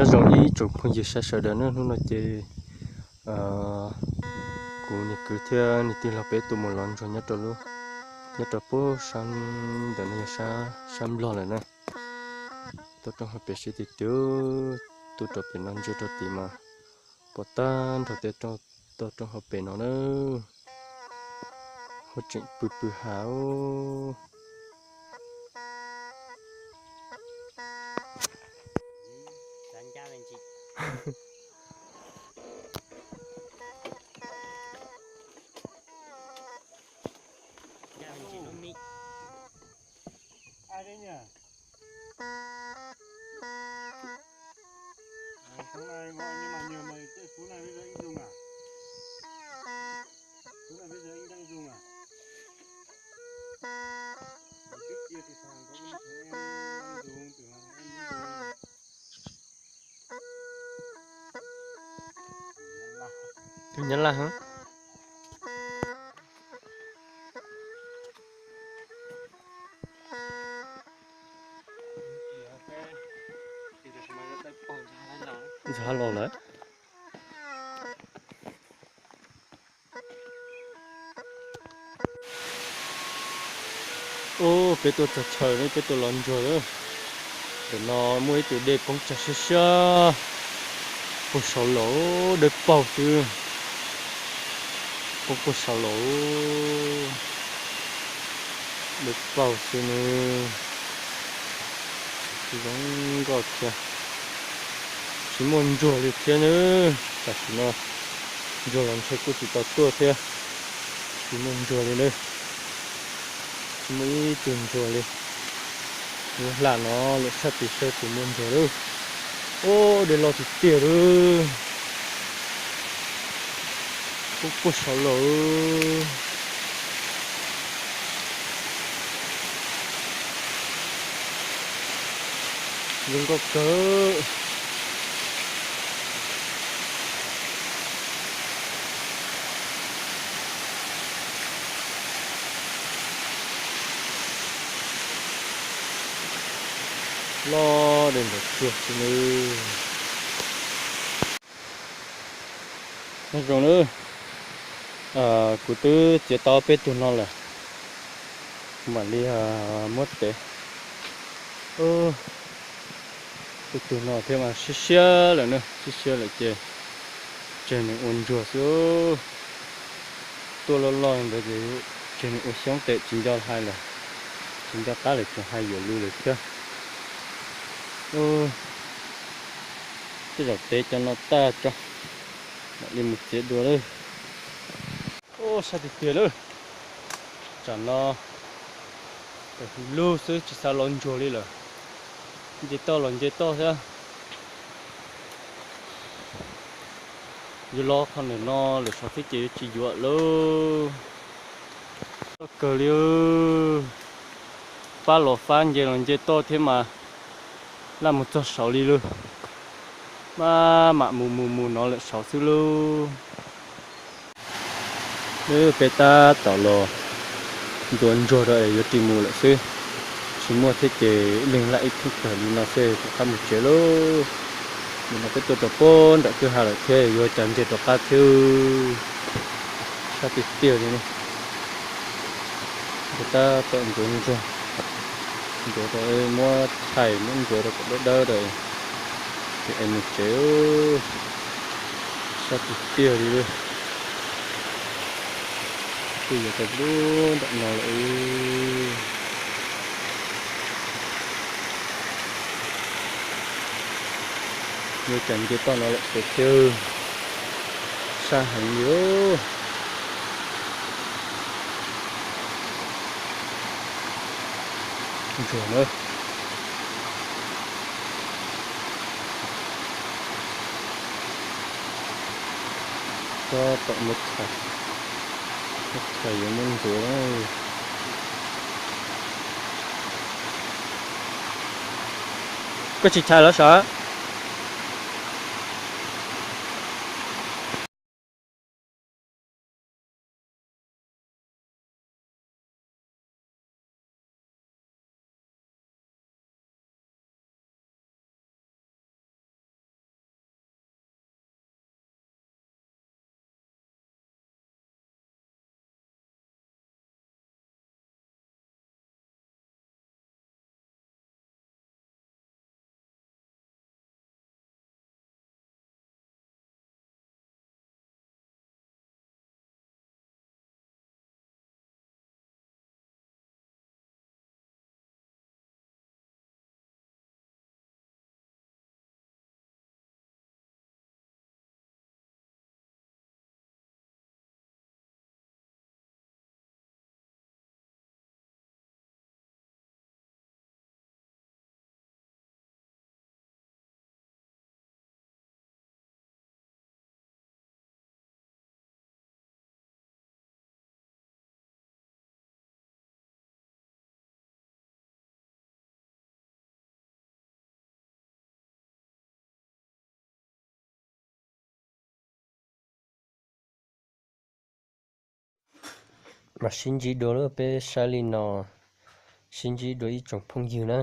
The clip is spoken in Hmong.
Nyob zoo ib tsoom phooj ywg sawv daws na, hnub no ces kuv niag kwv thiab niag tij laug peb tuaj mus lov ntsuag nyob rau lub, nyob rau puag sab ntawm no yog sab, sab Nplog lawm na. Tuaj rau hauv pem sab tid twb, tuaj rau pem no ntsia rau tid mas pom tag nrho tej roob, toj roob hauv pem no na. Huab tseem pw pw hav. Tus Nyab Laj hov. Ntxhab los lawm. Ub, peb tuaj txog chaw ne, peb tuaj lov ntsuag lawm. Ntawm no muaj ib tug dej poob tsag siab siab puag saud los, dawb paug xwb. Poob puag saud los, dawb paug xwb ne. Zoo nkauj thiab. Tsis muaj ntsuag li thiab na. Tam sim no ntsuag los ntshe kuj tsis tau tuaj thiab. Tsis muaj ntsuag li na. Tsis muaj ib tug ntsuag li. Lub hla no lawm sab tim sawv tsis muaj ntsuag lawm. Ub, dej loj tiag tiag lawm. Poob puag saud los. Zoo nkauj kawg. Loj dej nrov tsuag xwb nawb. Nyob zoo nawb, kuv twb txiav tau peb tug no lawm, mam li muab tev. Peb tug no thiab mas siab siab lawm na, siab siab lawm ces tseg nws ua ntsuag xwb. Tuaj loj loj ntawd ces tseg nws ua xyoob tes tsis nco hais lawm, tsis nco qab lawm tseem hais yuav lus lawm thiab. Tej zaum tev cov no tag tso, mam li mus txiav dua lawm. Ub, sab tiag tiag lawm. Tsam no tawm hws lug xwb tsis xav lov ntsuag li lawm. Nce toj los nce toj thiab. Yuav los qhov ntawm no lawm saud xwb ces yuav tsis yuav lawm. Loj kawg li. Fab los fab nce los nce toj thiab mas laj mus txog saud li lawm. Maj mam mus mus mus no lawm saud xwb lauj. Peb tab tom los ntxuav ntsuag rau es yuav ris mus lawm xwb. Tsis muaj thiab ces ib leeg laj ib thoob kawg li no xwb rov qab mus tsev lauj. Nim no peb tuaj rau puag nram kwj ha lawm thiab yuav cas nce rov qab thiab. Sab tiag tiag li ne. Ntxuav tab tom ntxuav ntsuag, ntxuav rau muab thaij muab ntxuav rau kom dawb dawb rau ces es mus tsev. Sab tiag tiag li. Twb yuav tau lub nram no lawm. Yuav cas nce toj no lawm xwb thiab. Sab heev li. Ntsuag na. Tab tom muab thaij, muab thaij yuav muab ntxuav. Koj tsis thaij los sav? Mas sib ntsib dua lawm, peb saib li no, sib ntsib dua ib tsoom phooj ywg na.